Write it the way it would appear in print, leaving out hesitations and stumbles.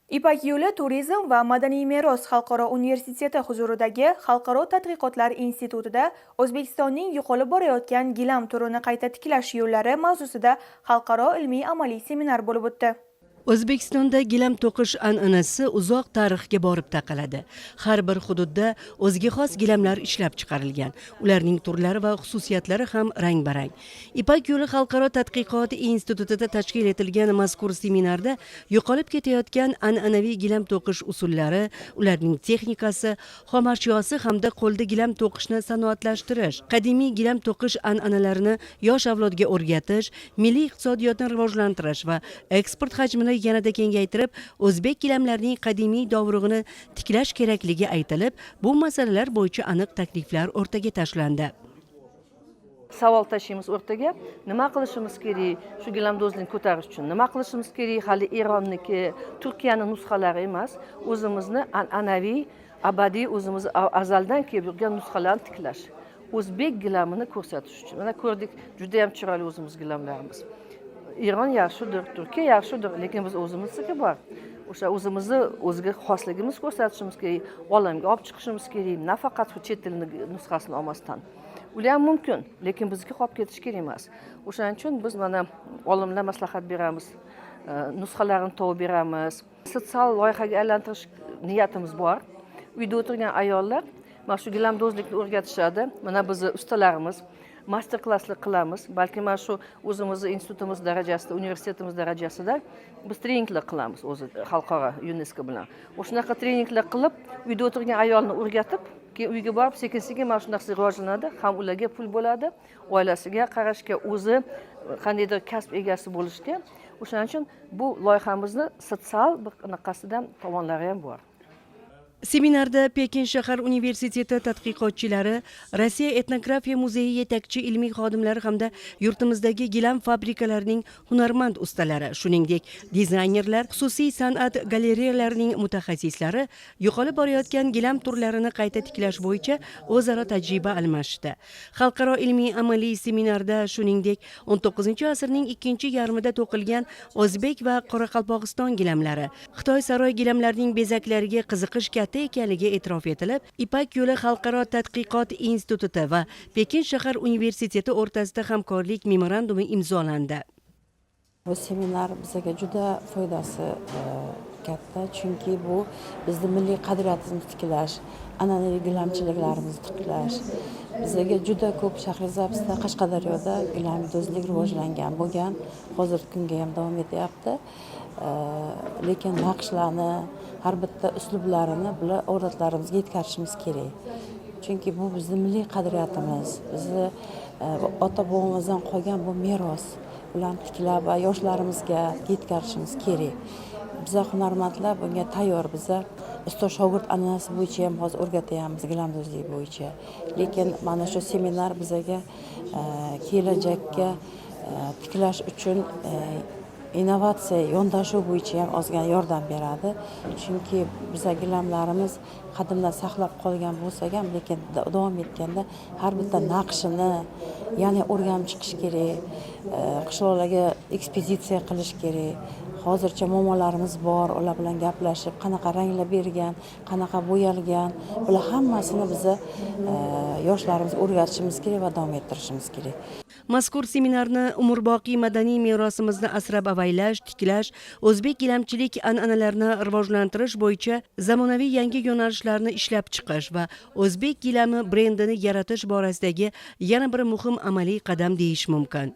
Ipak yo'li turizm va madaniy meros xalqaro universiteti huzuridagi Xalqaro tadqiqotlar institutida "O'zbekistonning yo'qolib borayotgan gilam turini qayta tiklash yo'llari" mavzusida xalqaro ilmiy amaliy seminar bo'lib o'tdi. O'zbekistonda gilam to'qish an'anasi uzoq tarixga borib taqaladi. Har bir hududda o'ziga xos gilamlar ishlab chiqarilgan. Ularning turlari va xususiyatlari ham rang-barang. Ipak yo'li xalqaro tadqiqot institutida tashkil etilgan mazkur seminarda yo'qolib ketayotgan an'anaviy gilam to'qish usullari, ularning texnikasi, xomashyosi hamda qo'lda gilam to'qishni sanoatlashtirish, qadimiy gilam to'qish an'analarini yosh avlodga o'rgatish, milliy iqtisodiyotni rivojlantirish va eksport hajmini yanada kengaytirib, o'zbek gilamlarining qadimiy dovrug'ini tiklash kerakligi aytilib, bu masalalar bo'yicha aniq takliflar o'rtaga tashlandi. Savol tashlaymiz o'rtaga: nima qilishimiz kerak shu gilamdozlikni ko'tarish uchun? Nima qilishimiz kerak? Hali Eronniki, Turkiyani nusxalari emas, o'zimizni an'anaviy, abadiy, o'zimiz azaldan kelib yurgan nusxalarni tiklash, o'zbek gilamini ko'rsatish uchun. Mana ko'rdik, judayam chiroyli o'zimiz gilamlarimiz. Eron yaxshidir, Turkiya yaxshidir, lekin biz o'zimizniki bor. O'sha o'zimizni o'ziga xosligimiz ko'rsatishimiz kerak, olamga olib chiqishimiz kerak, nafaqat chet elni nusxasini olmasdan. Ular ham mumkin, lekin bizniki qolib ketishi kerak emas. O'shaning uchun biz mana olimlar maslahat beramiz, nusxalarini topib beramiz. Sotsial loyihaga aylantirish niyatimiz bor. Uyda o'tirgan ayollar mana shu gilamdozlikni o'rgatishadi. Mana bizni ustalarimiz master klasslar qilamiz. Balki mana shu o'zimizni institutimiz darajasida, universitetimiz darajasida biz treninglar qilamiz o'zi xalqaro YUNESKO bilan. O'shanaqa treninglar qilib, uyda o'tirgan ayolni o'rgatib, keyin uyga borib, sekin sekin mana shu narsa rivojlanadi. Ham ularga pul bo'ladi oilasiga qarashga, o'zi qandaydir kasb egasi bo'lishga. O'shaning uchun bu loyihamizni sotsial bir anaqasidan tomonlari ham bor. Seminarda Pekin shahar universiteti tadqiqotchilari, Rossiya etnografiya muzeyi yetakchi ilmiy xodimlari hamda yurtimizdagi gilam fabrikalarining hunarmand ustalari, shuningdek, dizaynerlar, xususiy san'at galereyalarining mutaxassislari yo'qolib borayotgan gilam turlarini qayta tiklash bo'yicha o'zaro tajriba almashdi. Xalqaro ilmiy amaliy seminarda, shuningdek, 19 asrning ikkinchi yarmida to'qilgan o'zbek va Qoraqalpog'iston gilamlari, Xitoy saroy gilamlarining bezaklariga qiziqish katta ekanligi e'tirof etilib, Ipak yo'li xalqaro tadqiqot instituti va Pekin shahar universiteti o'rtasida hamkorlik memorandumi imzolandi. Bu seminar bizga juda foydasi katta, chunki bu bizni milliy qadriyatimizni tiklash, an'anaviy gilamchiliklarimizni tiklash. Bizga juda ko'p Shahrisabzda, Qashqadaryoda gilamdozlik rivojlangan bo'lgan, hozirgi kunga ham davom etyapti. Lekin naqshlarni har bitta uslublarini bular avlodlarimizga yetkazishimiz kerak, chunki bu bizni milliy qadriyatimiz, bizni ota bobomizdan qolgan bu meros. Ularni tiklab va yoshlarimizga yetkazishimiz kerak. Biza hunarmandlar bunga tayyor. Biza ustoz shogird an'anasi bo'yicha ham hozir o'rgatyapmiz gilamdozlik bo'yicha, lekin mana shu seminar bizaga kelajakka tiklash uchun innovatsiya yondashuv bo'yicha ham ozgina yordam beradi, chunki biza gilamlarimiz qadimdan saqlab qolgan bo'lsak ham, lekin davom etganda har bitta naqshini yana o'rganib chiqish kerak, qishloqlarga ekspeditsiya qilish kerak. Hozircha muammolarimiz bor, ular bilan gaplashib, qanaqa ranglar bergan, qanaqa bo'yalgan, bular hammasini biza yoshlarimizga o'rgatishimiz kerak va davom ettirishimiz kerak. Mazkur seminarni umrboqiy madaniy merosimizni asrab avaylash, tiklash, o'zbek gilamchilik an'analarini rivojlantirish bo'yicha zamonaviy yangi yo'nalishlarni ishlab chiqish va o'zbek gilami brendini yaratish borasidagi yana bir muhim amaliy qadam deyish mumkin.